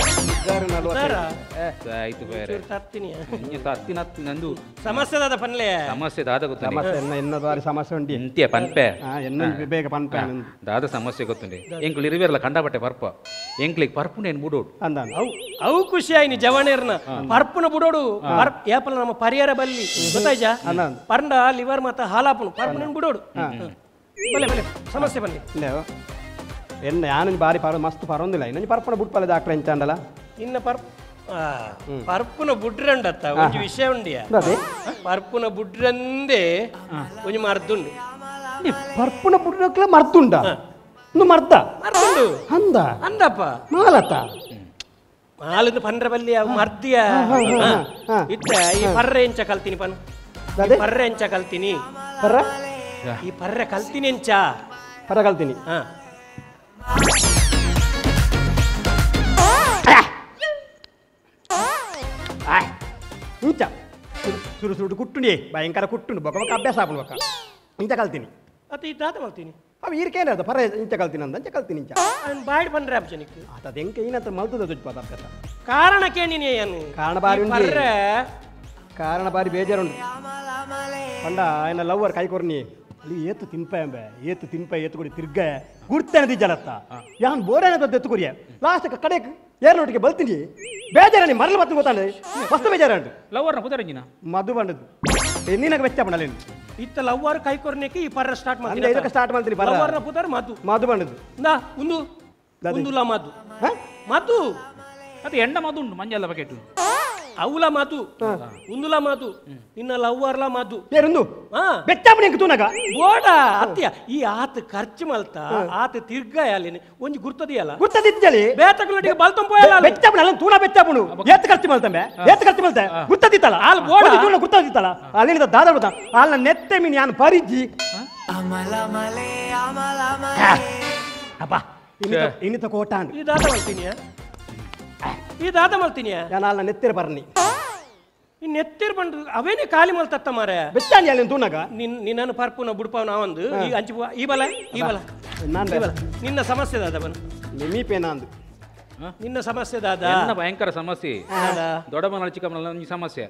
ಆಯ್ತು ಬೇರೆ ತತ್ತಿನ ನಂದು ಸಮಸ್ಯೆ ದಾದ ಪನ್ಲೆ ಸಮಸ್ಯೆ ದಾದ ಗೊತ್ತು ಎನ್ನ ಬಾರಿ ಸಮಸ್ಯೆ ಉಂಡಿ ಇಂತಿಯ ಪನ್ಪೆ ಎನ್ನ ಬೇಗ ಪನ್ಪೆ ದಾದ ಸಮಸ್ಯೆ ಗೊತ್ತುಂಡಿ ಎಂಕ್ಲು ಇರುವೆರ್ಲ ಕಂಡಪಟ್ಟೆ ಪರ್ಪ ಎಂಕ್ಲಿಗೆ ಪರ್ಪುನ ಏನು ಬುಡೋಡು ಅಂದ ಅವು ಖುಷಿ ಆಯ್ನಿ ಜವಣೇರ್ನ ಪರ್ಪುನ ಬುಡೋಡು ಏಪಲ ನಮ್ಮ ಪರಿಹಾರ ಬಲ್ಲಿ ಗೊತ್ತಾಯ್ಜಾ ಪರ್ಂಡ ಲಿವರ್ ಮತ್ತ ಹಾಲಾಪುನು ಪರ್ಪುನ ಬುಡೋಡು ಬಲೆ ಬಲೆ ಸಮಸ್ಯೆ ಬನ್ನಿ ಎನ್ನ ಯಾನು ಬಾರಿ ಪರ ಮಸ್ತ್ ಪರೊಂದಿಲ್ಲ ಇನ್ನೊಂದು ಪರ್ಪುನ ಬುಟ್ಪಲ್ಲ ಡಾಕ್ಟ್ರ್ ಎಂಚಾಂಡಲ ಇನ್ನ ಪರ್ಪುನ ಬುಡ್ರಂಡತ್ತ ಒಂಜಿ ವಿಷಯ ಉಂಡಿಯ ಪರ್ಪುನ ಬುಡ್ರಂದೇ ಒಂಜಿ ಮರ್ದುಂಡು ಪರ್ಪುನ ಬುಡ್ರಕ್ಲ ಮರ್ತುಂಡ ಮರ್ದ ಮರ್ದುಂಡು ಅಂದ ಅಂದಪ್ಪ ಮಾಲತ್ತ ಮಾಲದ ಪನ್ರ ಬಲ್ಲಿ ಅವು ಮರ್ದಿಯ ಇತ್ತ ಈ ಪರ್ರೆ ಎಂಚ ಕಲ್ತೀನಿ ಪನ್ ಪರ್ರೆ ಎಂಚ ಕಲ್ತೀನಿ ಪರ್ರ ಈ ಪರ್ರೆ ಕಲ್ತೀನಿ ಎಂಚ ಪರ್ರ ಕಲ್ತೀನಿ ಹಾ ಇಂಚ ಸುರು ಸುರುಡು ಕುಟ್ಟುಂಡಿ ಭಯಂಕರ ಕುಟ್ಟುಂಡು ಬೊಕ ಬೊಕ ಅಭ್ಯಾಸ ಆಪುಂಡು ಬೊಕ ಇಂಚ ಕಲ್ತೀನಿ ಅತ್ತ ಈ ದಾದ ಮಲ್ತೀನಿ ಅವು ಈರ್ಕೇನ ಅದು ಪರ ಇಂಚ ಕಲ್ತೀನಿ ಅಂದ ಅಂಚ ಕಲ್ತೀನಿ ಇಂಚ ಅವ್ನು ಬಾಯ್ಡ್ ಬಂದ್ರೆ ಅಬ್ಜನಿಕ್ ಆತ ಎಂಕ ಏನಂತ ಮಲ್ತದ ದುಡ್ಡು ಪದಾರ್ಥ ಕಾರಣ ಕೇಳಿನಿ ಏನು ಕಾರಣ ಬಾರಿ ಉಂಡು. ಪರ್ರೆ ಕಾರಣ ಬಾರಿ ಬೇಜಾರುಂಡು ಪಂಡ ఆయన ಲವ್ವರ್ ಕೈ ಕೊರ್ನಿ ಅಲ್ಲಿ ಏತು ತಿನ್ಪ ಎಂಬೆ ಏತು ತಿನ್ಪ ಏತು ಕೊಡಿ ತಿರ್ಗ ಗುರ್ತೇನೆ ದಿಜ್ಜಲತ್ತ ಯಾನ್ ಬೋರೇನ ಎತ್ತು ಕೊರಿಯ ಲಾಸ್ಟ್ ಕಡೆ ಏರ್ನೋಟಿಗೆ ಬಲ್ತೀನಿ ಬೇಜಾರಣಿ ಮರಳು ಬತ್ತು ಗೊತ್ತಾಂಡೆ ಮಸ್ತ್ ಬೇಜಾರಂಡು ಲವರ್ನ ಪುದರಂಜಿನ ಮಧು ಬಂಡದು ನಿನಗೆ ಬೆಚ್ಚ ಪಂಡಲೇನು ಇತ್ತ ಲವ್ವರ್ ಕೈ ಕೊರ್ನೇಕೆ ಈ ಪರ್ರ ಸ್ಟಾರ್ಟ್ ಅಂದ್ರೆ ಇದಕ್ಕೆ ಸ್ಟಾರ್ಟ್ ಮಾಡ್ತೀನಿ ಪರ್ರ. ಲವ್ವರ್ನ ಪುದರ್ ಮಧು ಮಧು ಬಂಡದು ಇಂದಾ ಒಂದು ದಾದಿ. ಒಂದುಲ ಮಧು ಹ? ಮಧು ಅದು ಎಂಡ ಮಧು ಉಂಟು ಮಂಜಲ್ಲ ಬಕೆಟ್ ಅವಲ ಮಧು ಉಂದುಲ ಮಧು ನಿನ್ನ ಲವ್ವರ್ಲ ಮಧು ಏರುಂದು ಹಾ ಬೆಚ್ಚ ಪಂಡ ತೂನಗ ಬೋಡ ಅತ್ಯ ಈ ಆತ ಖರ್ಚು ಮಲ್ತ ಆತ ತಿರ್ಗ ಅಲ್ಲಿನ ಒಂಜಿ ಗುರ್ತದಿಯಲ್ಲ ಗುರ್ತದಿಜ್ಜಲಿ ಬೇತಕುಲಟಿಗೆ ಬಲ್ತಂಪೋಯಲ್ಲ ಬೆಚ್ಚ ಪಂಡ ಅಲ್ಲ ತೂನ ಬೆಚ್ಚ ಪಂಡು ಏತ್ ಖರ್ಚು ಮಲ್ತಂಬೆ ಏತ್ ಖರ್ಚು ಮಲ್ತೆ ಗುರ್ತದಿತ್ತಲ್ಲ ಆಲ್ ಬೋಡ. ಒಂದು ತೂನ ಗುರ್ತದಿತ್ತಲ್ಲ ಅಲ್ಲಿಂದ ದಾದ ಬಿಡ್ತ ಅಲ್ಲ ನೆತ್ತೆ ಮೀನ್ ಯಾನ್ ಪರಿಜಿ ಅಪ್ಪ ಇನ್ನಿತ ಕೋಟಾಂಡ್ ಈ ದಾದ ಮಲ್ತೀನಿಯ ಈ ದಾದ ಮಲ್ತೀನಿಯ ಯಾನ್ ಅಲ್ಲ ನೆತ್ತಿರ ಬರ್ನಿ ಈ ನೆತ್ತಿರ್ ಬಂದು ಅವೇನೆ ಖಾಲಿ ಮಲ್ತತ್ತ ಮಾರೆ ಬೆಚ್ಚಾಂಡಿ ಅಲ್ಲಿ ತೂನಗ ನಿನ್ನನ್ನು ಪರ್ಪುನ ಬುಡ್ಪವನ ಒಂದು ಈ ಅಂಚು ಈ ಬಲ ಈ ಬಲ ನಾನ್ ಈ ಬಲ ನಿನ್ನ ಸಮಸ್ಯೆ ದಾದ ಬನ್ ನಿಮೀಪೇನ ಅಂದು ನಿನ್ನ ಸಮಸ್ಯೆ ದಾದ ಎನ್ನ ಭಯಂಕರ ಸಮಸ್ಯೆ ದೊಡ್ಡ ಮಗಳ ಚಿಕ್ಕ ಮಗಳ ಒಂಜಿ ಸಮಸ್ಯೆ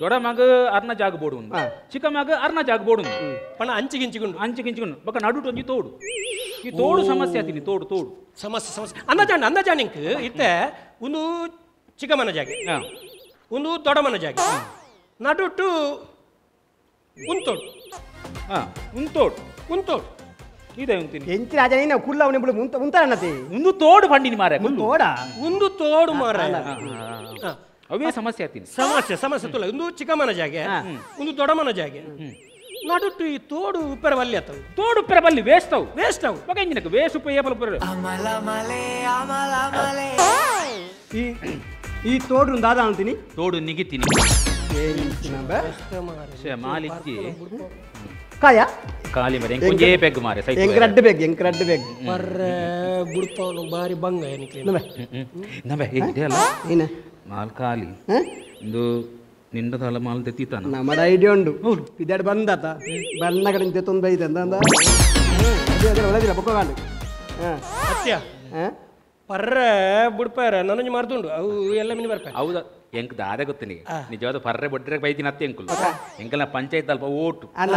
ದೊಡ್ಡ ಮಗ ಅರ್ನ ಜಾಗ ಬೋಡು ಉಂಡು ಚಿಕ್ಕ ಮಗ ಅರ್ನ ಜಾಗ ಬೋಡು ಉಂಡು ಪಣ ಅಂಚಿಗಿಂಚಿಗುಂಡು ಅಂಚಿಗಿಂಚಿಗುಂಡು ಬೊಕ ನಡುಟು ಒಂಜಿ ತೋಡು ಈ ತೋಡು ಸಮಸ್ಯೆ ಆತೀನಿ ತೋಡು ತೋಡು ಸಮಸ್ಯೆ ಸಮಸ್ಯೆ ಅಂದಾಜಾಂಡ್ ಅಂದಾಜಾಂಡ್ ಇತ್ತೆ ಒಂದು ಚಿಕ್ಕಮ್ಮನ ಜಾಗೆ ಒಂದು ದೊಡ್ಡಮ್ಮನ ಜಾಗೆ ನಡುಟು ಉಂತೋಡು ಉಂತೋಡು ಉಂತೋಡು ಇದೆ ಉಂತೀನಿ ಎಂಚಿ ರಾಜ ನೀನು ಕುಲ್ಲ ಅವನಿಬ್ಳು ಉಂತ ಉಂತ ಅನ್ನತಿ ಒಂದು ತೋಡು ಬಂಡಿನಿ ಮಾರೆ ತೋಡ ಒಂದು ತೋಡು ಮಾರ ಅವೇ ಸಮಸ್ಯೆ ಆತೀನಿ ಸಮಸ್ಯೆ ಸಮಸ್ಯೆ ತುಲ ಒಂದು ಚಿಕ್ಕಮ್ಮನ ಜಾಗೆ ಒಂದು ದೊಡ್ಡಮ್ಮನ ಜಾಗೆ ನಡುಟು ಈ ತೋಡು ಉಪ್ಪರ ಬಲ್ಲಿ ಆತವು ತೋಡು ಉಪ್ಪರ ಬಲ್ಲಿ ವೇಸ್ಟ್ ಅವು ವೇಸ್ಟ್ ಅವು ಬೊಕ ಇಂಜಿನಕ್ಕೆ ವೇಸ್ಟ್ ಉಪ್ಪ ಏಪಲ ಉಪ್ಪರ ಈ ಈ ತೋಡು ದಾದ ಅಂತೀನಿ ತೋಡು ನಿಗಿತೀನಿ ಮಾಲಿಚ್ಚಿ ಕಾಯ ಖಾಲಿ ಮರೆ ಎಂಕೊಂಜೇ ಪೆಗ್ ಮಾರೆ ಸೈತು ಎಂಕ್ರಡ್ಡು ಬೇಗ್ ಎಂಕ್ರಡ್ಡು ಬೇಗ್ ಪರ್ರೆ ಬುಡ್ಪವನು ಬಾರಿ ಬಂಗ ಏನಕ್ಕೆ ನಬೆ ಇದೆ ಅಲ್ಲ ಏನ ಮಾಲ್ ಖಾಲಿ ಇಂದು ನಿಂಡ ತಲ ಮಾಲ್ ತೆತ್ತಿತಾನ ನಮ್ಮಡ ಐಡಿಯಾ ಉಂಡು ಇದೆರಡು ಬಂದಾತ ಬಣ್ಣ ಕಡೆ ತೆತ್ತೊಂದು ಬೈದೆ ಅಂದ ಅಂದ ಅದೇ ಅದೇ ಒಳ್ಳೆದಿಲ್ಲ ಬೊಕ್ಕಗಾಂಡು ಹಾಂ ಸತ್ಯ ಹಾಂ ಪರ್ರೆ ಬುಡ್ಪಾರ ನನಂಜಿ ಮರ್ದುಂಡು ಅವು ಎಲ್ಲ ಮಿನಿ ಬರ್ಪ ಹೌದಾ ಎಂಕ್ ದಾದ ಗೊತ್ತಿನಿ ನಿಜವಾದ ಪರ್ರೆ ಬೊಡ್ರೆ ಬೈದಿನ ಅತ್ತೆ ಎಂಕುಲು ಎಂಕಲ್ನ ಪಂಚಾಯತ್ ಅಲ್ಪ ಓಟು ಅಲ್ಲ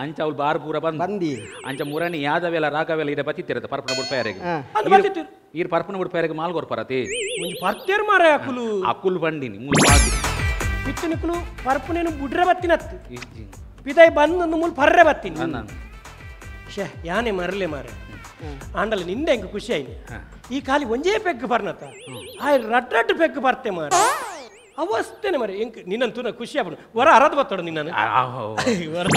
ಅಂಚ ಅವ್ಳು ಬಾರ್ ಪೂರ ಬಂದ್ ಬಂದಿ ಅಂಚ ಮುರಣಿ ಯಾದವೆಲ್ಲ ರಾಗವೆಲ್ಲ ಇರ ಬತ್ತಿತ್ತಿರತ್ತ ಪರ್ಪನ ಬುಡ್ಪಾಯರಿಗೆ ಅದು ಬರ್ತಿತ್ತು ಈರ್ ಪರ್ಪನ ಬುಡ್ಪಾಯರಿಗೆ ಮಾಲ್ ಕೊರ್ಪರತಿ ಒಂಜಿ ಪರ್ತೇರು ಮಾರ ಅಕುಲು ಅಕುಲು ಬಂಡಿನಿ ಮೂಲು ಬಾಗಿ ಇತ್ತು ನಿಕುಲು ಪರ್ಪನೇನು ಬುಡ್ರೆ ಬತ್ತಿನತ್ತು ಪಿದಾಯಿ ಬಂದು ಮೂಲು ಪರ್ರೆ ಬತ್ತೀನಿ ಶೇ ಯಾನೆ ಮರಲೆ ಮಾರೆ ಆಂಡಲ ನಿಂದೆ ಹೆಂಗೆ ಖುಷಿ ಆಯ್ನಿ ಈ ಖಾಲಿ ಒಂಜೇ ಪೆಗ್ ಬರ್ನತ ಆ ರಡ್ ರಡ್ ಪೆಗ್ ಬರ್ತೆ ಮಾರ ಅವಸ್ಥೆನೆ ಮರೆ ಎಂಕ್ ನಿನ್ನಂತೂ ಖುಷಿ ಆಗ್ಬಿಡು ವರ ಅರದ್ ಬತ್ತೋಡು ನಿನ್ನನ್ನು ವರ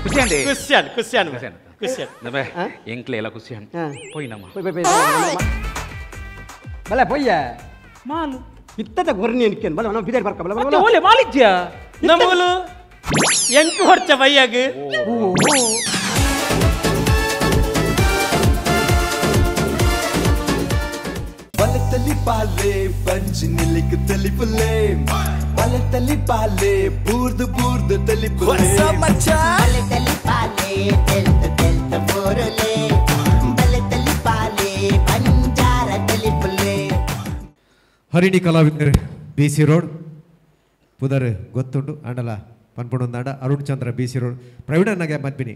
ಖುಷಿ ಅಂడి ಖುಷಿ ಖುಷಿ ಖುಷಿ ಎಂಕ್ಲೆ ಎಲ್ಲ ಖುಷಿ ಪೋಯ್ ನಮ್ಮ ಬಲೆ ಪೊಯ್ಯ ಮಾಲು ಇತ್ತದ ಗೊರ್ನಿ ಎನ್ಕೇನ್ ಬಲ ನಮ್ಮ ಬಿದರ್ ಬರ್ಕ ಬಲ ಬಲ ಓಲೆ ಮಾಲಿಜ್ಯ ನಮ್ಮಲು ಎಂಕು ಹೊರ್ಚ ಬಯ್ಯಾಗ ಬಲತಲಿ ಪಾಲೆ ಬಂಜಿ ನಿಲಿಕ್ ತಲಿಪುಲೆ ಬಲತಲಿ ಪಾಲೆ ಬೂರ್ದು ಬೂರ್ದು ತಲಿಪುಲೆ ಬಲತಲಿ ಪಾಲೆ ತೆಲ್ತ ತೆಲ್ತ ಬೋರುಲೆ ಬಲತಲಿ ಪಾಲೆ ಬಂಜಾರ ತಲಿಪುಲೆ ಹರಿಣಿ ಕಲಾವಿದರು B C road ಪುದರ್ ಗೊತ್ತುಂಡು ಅಂಡಲ ಪನ್ಪುಣೊಂದಾಂಡ Arun Chandra B C road ಪ್ರವೀಣನಾಗೆ ಮದ್ಬಿನಿ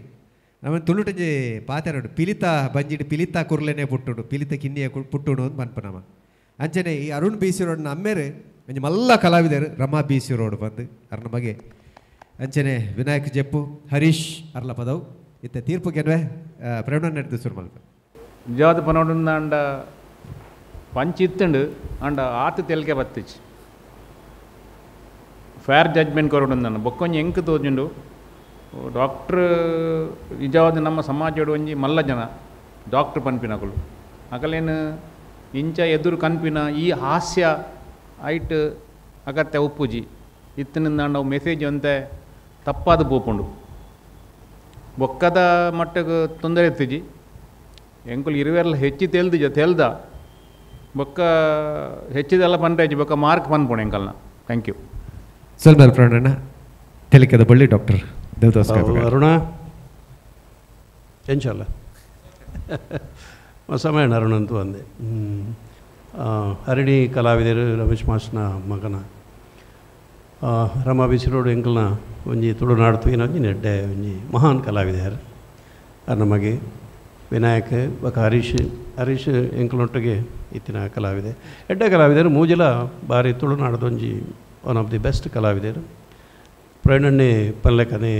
ನಮ್ಮ ತುಳುಟಂಜಿ ಪಾತೆರಡು ಪಿಲಿತ ಬಂಜಿಡು ಪಿಲಿತ ಕುರ್ಲೆನೆ ಪುಟ್ಟುಡು ಪಿಲಿತ ಕಿನ್ನಿಯ ಪುಟ್ಟುಡು ಅಂತ ಪನ್ಪು ನಮ ಅಂಚನೆ ಈ ಅರುಣ್ ಬಿ ಸಿ ರೋಡ್ನ ಅಮ್ಮೇರು ಒಂಜಿ ಮಲ್ಲ ಕಲಾವಿದರು ರಮಾ B C road ಬಂದು ಅರ್ನ ಮಗೆ ಅಂಚನೆ ವಿನಾಯಕ್ ಜೆಪ್ಪು ಹರೀಶ್ ಅರ್ಲ ಪದವು ಇತ್ತ ತೀರ್ಪು ಕೆನ್ವೆ ಪ್ರವೀಣ ನಡೆದು ಸುರು ಮಲ್ಪ ನಿಜವಾದ ಪನೋಡುಂದಾಂಡ ಪಂಚಿತ್ತುಂಡು ಅಂಡ ಆತ ತೆಲಿಕೆ ಬತ್ತಿಚ್ ಫೇರ್ ಜಡ್ಜ್ಮೆಂಟ್ ಕೊರಡುಂದಾಂಡ ಬೊಕ್ಕೊಂಜಿ ಎಂಕ್ ತೋಜುಂಡು ಡಾಕ್ಟ್ರ್ ನಿಜವಾದ ನಮ್ಮ ಸಮಾಜಡು ಒಂಜಿ ಮಲ್ಲ ಜನ ಡಾಕ್ಟ್ರ್ ಪನ್ಪಿನಕುಲು ಅಕಲೇನು ಇಂಚ ಎದುರು ಕನ್ಪಿನ ಈ ಹಾಸ್ಯ ಐಟ್ ಅಗತ್ಯ ಉಪ್ಪುಜಿ ಇತ್ತಿನಿಂದಾಂಡ ಅವು ಮೆಸೇಜ್ ಅಂತೆ ತಪ್ಪಾದ ಪೋಪುಂಡು ಬೊಕ್ಕದ ಮಟ್ಟಕ್ಕೆ ತೊಂದರೆ ಇತ್ತಿಜಿ ಎಂಕುಲು ಇರುವೆಲ್ಲ ಹೆಚ್ಚಿ ತೆಲ್ದಿಜ ತೆಲ್ದ ಬೊಕ್ಕ ಹೆಚ್ಚಿದೆಲ್ಲ ಪನ್ರೇಜಿ ಬೊಕ್ಕ ಮಾರ್ಕ್ ಪನ್ಪುಂಡು ಎಂಕಲ್ನ thank you ಸೊಲ್ಮೆಲ್ ಪ್ರವೀಣಣ್ಣ ತೆಲಿಕೆದ ಬಳ್ಳಿ ಡಾಕ್ಟರ್ ದೇವದಾಸ್ ಅರುಣ ಎಂಚಲ್ಲ ಸಮಯ ಅರುಣ ಅಂತೂ ಅಂದೆ. ಹರಿಣಿ ಕಲಾವಿದರು ರಮೇಶ್ ಮಾಸ್ನ ಮಗನ ರಮಾ ಬಿಸಿರೋಡು ಎಂಕಲ್ನ ಒಂಜಿ ತುಳುನಾಡು ತೂಯಿನ ಒಂಜಿ ನೆಡ್ಡೆ ಒಂಜಿ ಮಹಾನ್ ಕಲಾವಿದೆಯರು. ನಮಗೆ ವಿನಾಯಕ್ ಬೊಕ ಹರೀಶ್ ಹರೀಶ್ ಎಂಕಲ್ನೊಟ್ಟಿಗೆ ಇತ್ತಿನ ಕಲಾವಿದೆ ಎಡ್ಡೆ ಕಲಾವಿದರು ಮೂಜಿಲ ಬಾರಿ ತುಳುನಾಡದೊಂಜಿ ಒನ್ ಆಫ್ the best ಕಲಾವಿದರು. ಪ್ರವೀಣಣ್ಣೆ ಪಲ್ಲೆಕನೆ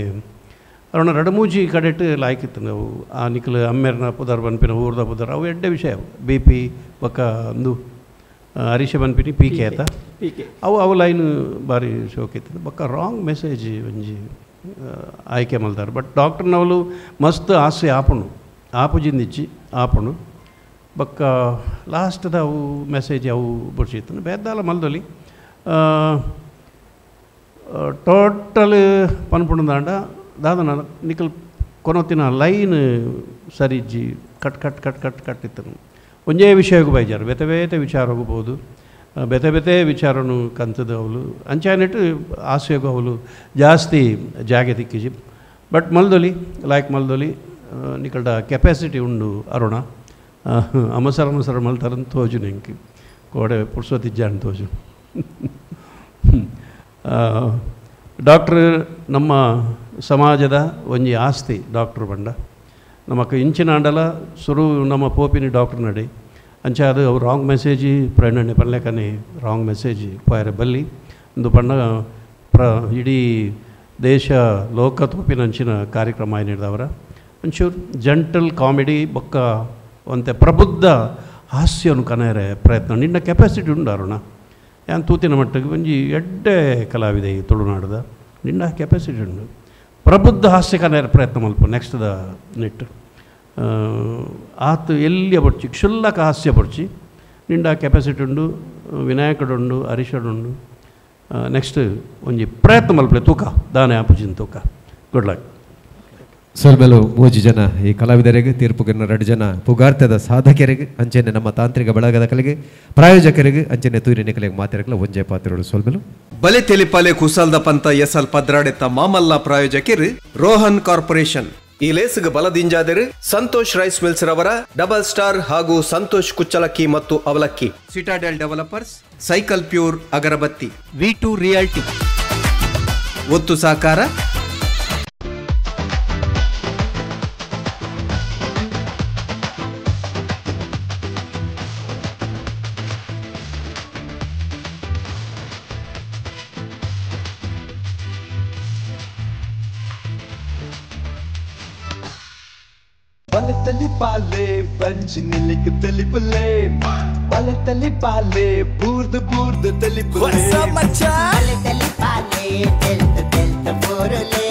ಅರುಣ ರಡಮೂಜಿ ಕಡೆಟ್ ಲಾಯ್ಕಿತ್ತು ನಾವು ಆ ನಿಕ್ಲು ಅಮ್ಮೆರ್ನ ಪುದರ್ ಬನ್ಪಿನ ಊರ್ದ ಪುದರ್ ಅವು ಎಡ್ಡೆ ವಿಷಯ ಬಿ ಪಿ ಬೊಕ್ಕ ಅಂದು ಹರೀಶ ಬನ್ಪಿನಿ ಪಿ ಕೆ ಆತ ಅವು ಅವು ಲೈನ್ ಭಾರಿ ಶೋಕಿತ್ತು. ಬೊಕ್ಕ ರಾಂಗ್ ಮೆಸೇಜ್ ಒಂಜಿ ಆಯ್ಕೆ ಮಲ್ದಾರ್. ಬಟ್ ಡಾಕ್ಟರ್ನವಲು ಮಸ್ತ್ ಆಸೆ ಆಪುಂಡು ಆಪುಜಿಂದಿಚ್ಚಿ ಆಪುಂಡು ಬೊಕ್ಕ ಲಾಸ್ಟ್ದ ಅವು ಮೆಸೇಜ್ ಅವು ಬುಡ್ಚಿತ್ತು ಬೇದಾಲ ಮಲ್ದೊಲಿ ಟೋಟಲ್ ಪನ್ಪುಂಡು ದಾದನ ನಿಕಲ್ ಕೊನೊತ್ತಿನ line ಸರಿಜ್ಜಿ cut cut cut cut cut ಇತ್ತು. ಒಂಜೇ ವಿಷಯಕ್ಕೂ ಬೈಜಾರು ಬೇತೆ ಬೇತೆ ವಿಚಾರ ಹೋಗ್ಬೋದು ಬೇತೆ ಬೇತೆ ವಿಚಾರನು ಕಂತದ ಅವಳು ಅಂಚಾನೆಟ್ಟು ಆಸೆಗೂ ಅವಳು ಜಾಸ್ತಿ ಜಾಗೆ ತಿಕ್ಕಿಜಿ. ಬಟ್ ಮಲ್ದೊಲಿ ಲೈಕ್ ಮಲ್ದೊಲಿ ನಿಕಲ್ಡ ಕೆಪಾಸಿಟಿ ಉಂಡು ಅರುಣ ಅಮಸರ ಅಮಸರ ಮಲ್ತಾರಂತ ತೋಜು ನಿಂಗೆ ಕೋಡೆ ಪುರ್ಸೋತಿಜ್ಜಾನ್ ತೋಜು. ಡಾಕ್ಟ್ರ್ ನಮ್ಮ ಸಮಾಜದ ಒಂಜಿ ಆಸ್ತಿ ಡಾಕ್ಟ್ರ್ ಬಂಡ ನಮಕ್ ಇಂಚಿನ ಅಂಡಲ ಸುರು ನಮ್ಮ ಪೋಪಿನಿ ಡಾಕ್ಟ್ರ್ ನಡಿ ಅಂಚ ಅದು ಅವು ರಾಂಗ್ ಮೆಸೇಜ್ ಪ್ರಯಾಣ ಪಲ್ಲೆಕನೆ ರಾಂಗ್ ಮೆಸೇಜ್ ಪೋಯರೆ ಬಲ್ಲಿ ಒಂದು ಪಂಡ ಪ್ರ ಇಡೀ ದೇಶ ಲೋಕ ತೋಪಿನಂಚಿನ ಕಾರ್ಯಕ್ರಮ ಏನಿಡ್ದವರ ಒಂಚೂರು ಜಂಟಲ್ ಕಾಮಿಡಿ ಬೊಕ್ಕ ಒಂತೆ ಪ್ರಬುದ್ಧ ಹಾಸ್ಯನು ಕನೆಯರೆ ಪ್ರಯತ್ನ ನಿನ್ನ ಕೆಪಾಸಿಟಿ ಉಂಡು ಅರುಣ ಯಾನ್ ತೂತಿನ ಮಟ್ಟಿಗೆ ಒಂಜಿ ಎಡ್ಡೆ ಕಲಾವಿದೆ ಈ ತುಳುನಾಡದ ನಿನ್ನ ಕೆಪಾಸಿಟಿ ಉಂಡು ಪ್ರಬುದ್ಧ ಹಾಸ್ಯ ಕನೆಯರೆ ಪ್ರಯತ್ನ ಮಲ್ಪ ನೆಕ್ಸ್ಟ್ the ನೆಟ್ ಆತು ಎಲ್ಲಿಯ ಬೊಡ್ಚಿ ಕ್ಷುಲ್ಲಕ ಹಾಸ್ಯ ಬೊಡ್ಚಿ ನಿಂಡ ಕೆಪಾಸಿಟಿ ಉಂಡು ವಿನಾಯಕಡುಂಡು ಹರೀಶಡುಂಡು ನೆಕ್ಸ್ಟ್ ಒಂಜಿ ಪ್ರಯತ್ನ ಮಲ್ಪಲೆ ತೂಕ ದಾನೆ ಆಪುಜಿನ ತೂಕ. Good luck. ಸೊಲ್ಮೆಲು ಮೂಜಿ ಜನ ಈ ಕಲಾವಿದರಿಗೆ ತೀರ್ಪುಗಿನ 2 ಜನ ಪುಗಾರ್ತದ ಸಾಧಕರಿಗೆ ಅಂಚನೆ ನಮ್ಮ ತಾಂತ್ರಿಕ ಬಳಗದ ಕಲೆಗೆ ಪ್ರಾಯೋಜಕರಿಗೆ ಅಂಚನೆ ತೂರಿನ ಕಲೆಗೆ ಮಾತಿರಕಲ ಒಂಜೆ ಪಾತ್ರಗಳು ಸೊಲ್ಮೆಲು. ಬಲೆ ತೆಲಿಪಾಲೆ ಕುಸಲ್ದ ಪಂತ ಎಸಲ್ ಪದ್ರಾಡೆತ್ತ ಮಾಮಲ್ಲ ಪ್ರಾಯೋಜಕರು ರೋಹನ್ ಕಾರ್ಪೊರೇಷನ್. ಈ ಲೇಸ್ಗೆ ಬಲದಿಂಜಾದರು ಸಂತೋಷ್ ರೈಸ್ ಮಿಲ್ಸ್ ರವರ ಡಬಲ್ ಸ್ಟಾರ್ ಹಾಗೂ ಸಂತೋಷ್ ಕುಚ್ಚಲಕ್ಕಿ ಮತ್ತು ಅವಲಕ್ಕಿ, ಸಿಟಾಡೆಲ್ ಡೆವಲಪರ್ಸ್, ಸೈಕಲ್ ಪ್ಯೂರ್ ಅಗರಬತ್ತಿ, V2 realty ಒತ್ತು ಸಹಕಾರ. ಬಲೆತಲಿ ಬಂಜಿನಿಲಿಕ್ ತಲಿಪುಲೆ ಬಲೆತಲಿ ಪಾಲೆ ಬೂರ್ದು ಬೂರ್ದು ತಲಿಪುಲೆ ಬಲೆತಲಿ ಪಾಲೆ ತೆಲ್ತ ತೆಲ್ತ ಬೋರುಲೆ.